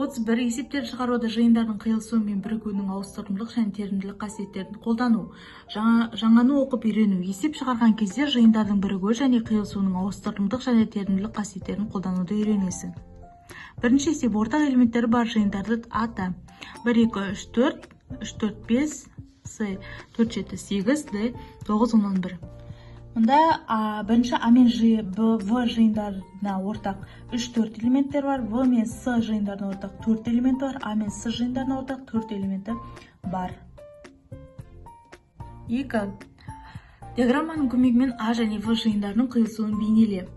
31. Есептер шығаруда жиындардың қиылысуы мен бірігуінің ауыстырымдылық және терімділік қасиеттерін қолдану. Жаңаны оқып үйрену. Есеп шығарған кезде жиындардың бірігуі және қиылысуының ауыстырымдылық және терімділік қасиеттерін қолдануды үйренесің. Бірінші есеп ортақ элементтері бар жиындарды ата. 1, 2, 3, 4, 3, 4, 5, С, 4, 7, 8, Д, 9, 10, 11. Мұнда бірінші А мен Ж, Б, В жиындарына ортақ 3-4 элементтер бар, В мен С жиындарына ортақ 4 элементі бар, А мен С жиындарына ортақ 4 элементі бар. 2. Диаграмманың көмегімен А және В жиындарының қиылысуын бейнеле.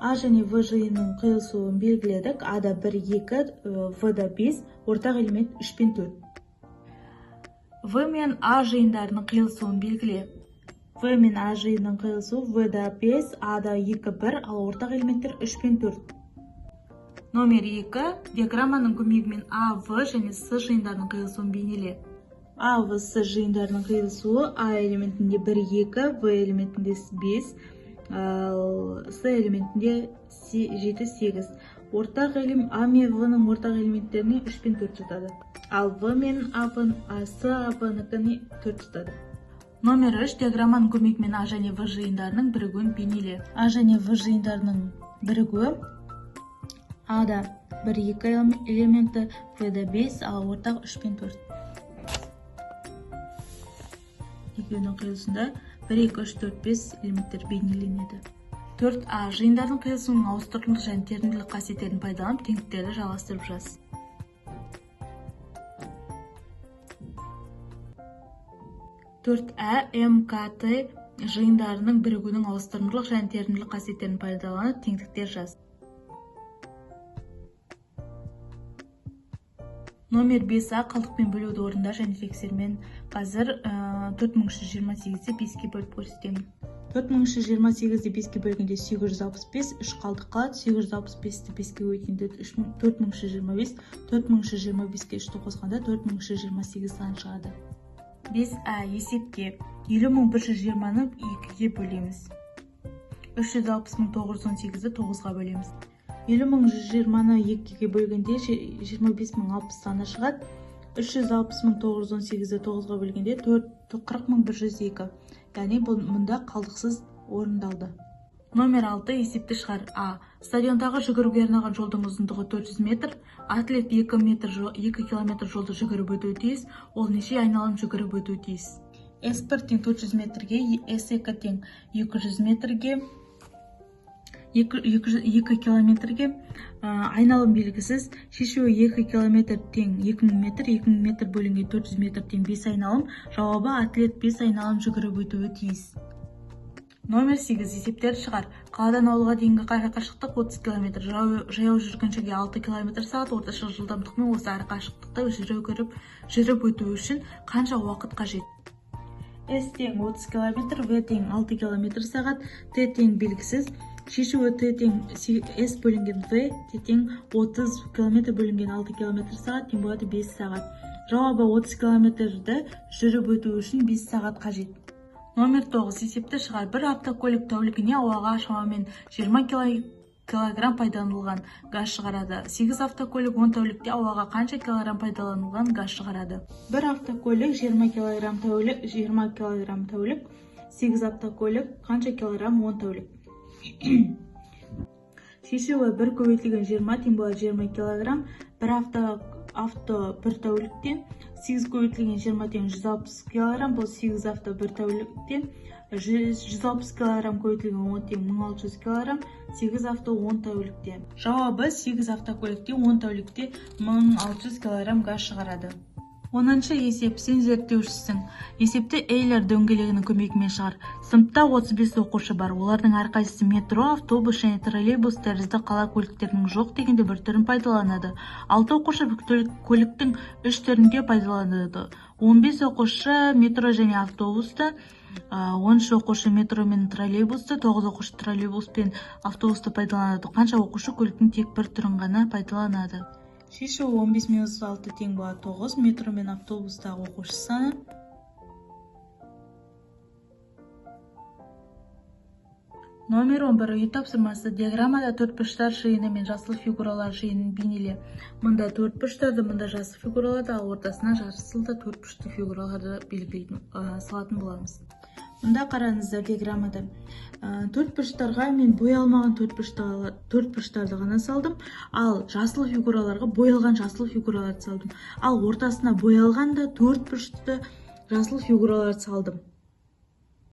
А және В жиынының қиылысуын белгіледік. А-да 1, 2, В-да 5, ортақ элемент 3 пен 4. В мен А жиындарының қиылысуын белгіле. В мен А жиынының қиылысуы В-да 5, А-да 2, 1, ал ортақ элементтер 3 пен 4. Номер 2. Диаграмманың көмегімен А, В және С жиындарының қиылысуын бейнеле. А, В, С жиындарының қиылысуы А элементінде 1, 2, В элементінде 5, ал С элементінде 7, 8. Ортақ элемент А мен В-ның ортақ элементтеріне 3 пен 4 жатады. Ал В мен А, В, А, С, А, В-нікіне 4 жатады. Номер 3. Диаграмманың көмегімен А және В жиындарының бірігуін бейнеле. А және В жиындарының бірігуі А-да 1, 2 элементі, В-да 5, ал ортақ 3 пен 4. Екеуінің қиылысында 1, 2, 3, 4, 5 элементтер бейнеленеді. 4А. Жиындардың қиылысуының ауыстырымдылық және терімділік қасиеттерін пайдаланып, теңдіктерді жалғастырып жаз. 4А. М, К, Т жиындарының бірігуінің ауыстырымдылық және терімділік қасиеттерін пайдаланып, теңдіктер жаз. Номер 5А. Қалдықпен бөлуді орында және тексермен. Қазір 4328-де 5-ке бөліп көрсетемін. 4328-де 5-ке бөлгенде 865, 3 қалдық қалады. 865-ті 5-ке бөлгенде 4325, 4325-ке 3-ті қосқанда 4328 сан шығады. 5А. Есепте 50120-ны 2-ге бөлеміз. 360918-ді 9-ға бөлеміз. 50120-ны 2-ге бөлгенде 25060 саны шығады. 360918-ді 9-ға бөлгенде 40102. Яғни бұл мұнда қалдықсыз орындалды. Номер 6. Есепті шығар. А. Стадиондағы жүгіруге арналған жолдың ұзындығы 400 метр. Атлет 2 километр жолды жүгіріп өтуі тиіс. Ол неше айналым жүгіріп өтуі тиіс? С1 тең 400 метрге, С2 тең 200 метрге, 2 километрге, айналым белгісіз. Шешуі 2 километр тең 2000 метр, 2000 метр бөлінген 400 метр тең 5 айналым. Жауабы атлет 5 айналым жүгіріп өтуі тиіс. Номер 8. Есептерді шығар. Қаладан ауылға дейінгі арақашықтық 30 километр. Жаяу жүргіншіге 6 километр сағат орташа жылдамдықпен осы арақашықтықты жүріп өту үшін қанша уақыт қажет? С тең 30 километр, В тең 6 километр сағат, Т тең белгісіз. Шешуі Т тең С бөлінген В, Т тең 30 километр бөлінген 6 километр сағат тең болады 5 сағат. Жауабы 30 километрді жүріп өту үшін 5 сағат қажет. Номер 9. Есепті шығар. Бір автокөлік тәулігіне ауаға шамамен 20 килограмм пайдаланылған газ шығарады. 8 автокөлік 10 тәулікте ауаға қанша килограмм пайдаланылған газ шығарады? Бір автокөлік 20 килограмм тәулік, 20 килограмм тәулік, 8 автокөлік қанша килограмм 10 тәулік? Шешуі 1 көбейтілген 20 тең болады 20 килограмм. Бір авто бір тәулікте 8 көбейтілген 20 тең 160 килограмм. Бұл 8 авто бір тәулікте 160 килограмм көбейтілген 10 тең 1600 килограмм. 8 авто 10 тәулікте. Жауабы 8 автокөлікте 10 тәулікте 1600 килограмм газ шығарады. 10-шы есеп. Сен зерттеушісің. Есепті Эйлер дөңгелегінің көмегімен шығар. Сыныпта 35 оқушы бар. Олардың әрқайсысы метро, автобус және троллейбус тәрізді қала көліктерінің жоқ дегенде бір түрін пайдаланады. 6 оқушы көліктің 3 түрінде пайдаланады. 15 оқушы метро және автобусты, 13 оқушы метро мен троллейбусты, 9 оқушы троллейбус пен автобусты пайдаланады. Қанша оқушы көліктің тек бір түрін ғана пайдаланады? Шешуі 15 минус 6 тең болады 9. Метро мен автобустағы оқушы саны Номер 11 үй тапсырмасы. Диаграммада төртбұрыштар жиыны мен жасыл фигуралар жиынын бейнеле. Мында төртбұрыштарды, мында жасыл фигураларды, ал ортасына жасыл да төртбұрышты фигураларды белгілейтін, салатын боламыз. Мында қараңыздар, диаграммада төртбұрыштарға мен боялмаған төртбұрыштарды ғана салдым, ал жасыл фигураларға боялған жасыл фигураларды салдым. Ал ортасына боялған да төртбұрышты жасыл фигураларды салдым.